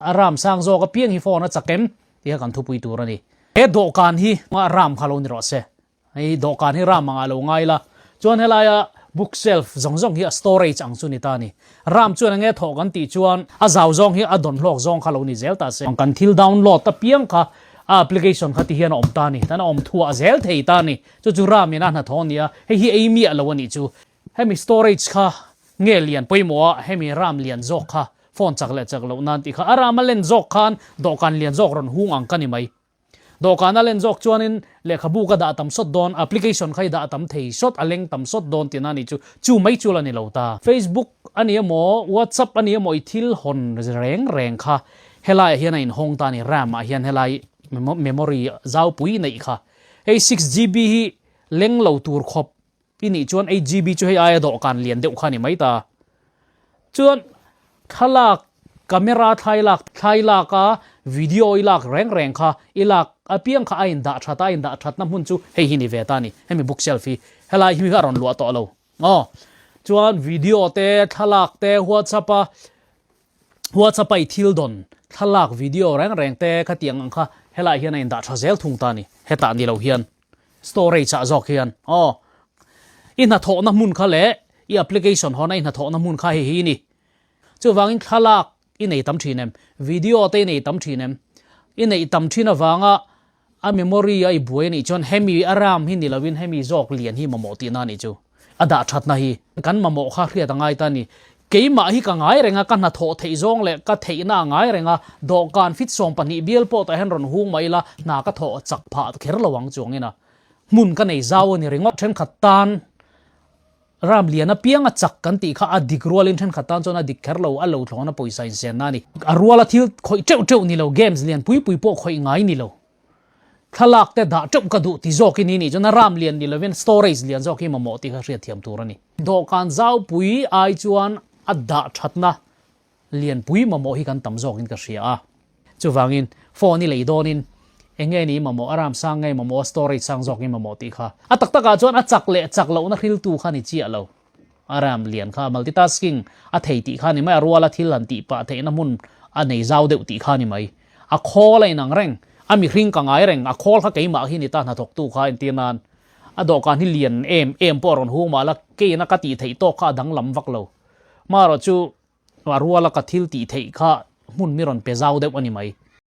A ram sang zawk apiang hi phone a chak em tih kha kan thupui tur a ni. He dawhkan hi ram kha lo ni rawh se. Hei dawhkan hi ram angah lo ngai la. Chuan helaia book shelf zawng zawng hi a storage ang chu ni ta a ni. Ram chuan enge thawh kan tih chuan a zau zawng hi a dawn hlawk zawng kha lo ni zel ta se. Kan thil download apiang kha a application kha ti hian a awm ta a ni. Tan a awm thuah zel thei ta a ni. Chu chu ram in a hnathawh a ni a, hei hi ei miah lo a nih chu. Hemi storage kha nge lian pawimawh a, hemi ram lian zawk kha phone chak leh chak loh nan tih kha a ram a len zawk khan dawhkan lian zawk rawn hung ang ka ni mai. Dawhkan a len zawk chuanin lehkhabu ka dah tam sawt dawn, application kha i dah tam thei sawt, a leng tam sawt dawn tihna a nih chu. Chu mai chu la ni lo ta. Facebook a ni emaw, WhatsApp a ni emaw i thil hawn reng reng kha helaiah hian a inhawng ta a ni, ram ah hian helai memory zaupui neih kha. Hei 6GB hi leng lo tur khawp I nih chuan 8GB chu hei aia dawhkan lian deuh kha a ni mai ta. Chuan thlalak, camera thlai lak, thlai lak a video i lak reng reng kha i lak apiang kha a indah that a, a indah thatna hmun chu hei hi ni ve ta a ni. Hemi bookshelf hi helai hi a rawn luah tawh lo. Aw. Chuan video te, thlalak te, WhatsApp a WhatsApp a i thil dawn thlalak video reng reng te khatiang ang kha helai hian a indah tha zel thung ta a ni. Hetah ni lo hian storage ah zawk hian aw i hnathawhna hmun kha leh i application hawna i hnathawhna hmun kha hei hi ni. Chuvangin thlalak i nei tam thin em? Video te i nei tam thin em? I neih tam thin avanga A memory a i buai anih chuan hemi a ram hi ni lovin hemi zawk lian hi mamawh tihna anih chu. A dah thatna hi kan mamawh kha hriat a ngai ta a ni. Keimah hi ka ngai reng a, ka hnathawh theih zawng leh ka theihna a ngai reng a, dawhkan fit 12 bial pawh tah hian rawn hung mah ila hna ka thawh chak phah kher lo ang chuangin a hmun ka nei zau a ni ringawt. Thenkhat tan Ram lian apiang a chak kan tih kha a dik rualin thenkhat tan chuan a dik kher lo, a lo thlawna pawisa insenna a ni. A ruala thil khawih teuh teuh ni lo, games lian pui pui pawh khawih ngai ni lo. Thlalak te dah teuh ka duh ti zawk i ni nih chuan a ram lian ni lovin storage lian zawk hi mamawh tih kha hriatthiam tur a ni. Dawhkan zaupui ai chuan a dah thatna Lianpui mamawh hi kan tam zawkin ka hria a. Chuvangin, phone i lei dawnin eng nge ni mamawh, a ram sang nge mamawh, a storage sang zawk nge mamawh tih kha. A tak takah chuan a chak leh chak lohna hriltu kha ni chiah lo. A ram lian kha multitasking a thei tih kha ni mai, a ruala thil han tih pah theihna hmun a nei zau deuh tih kha ni mai. A khawl a inang reng, a mihring ka ngai reng, a khawl kha keimah hi ni ta hnathawktu kha entir nan a dawhkan hi lian em em pawh a rawn hung mah la, keina ka tih theih tawk kha a danglam vak lo. Marawh chu A ruala ka thil tih theih kha hmun mi rawn pe zau deuh a ni mai.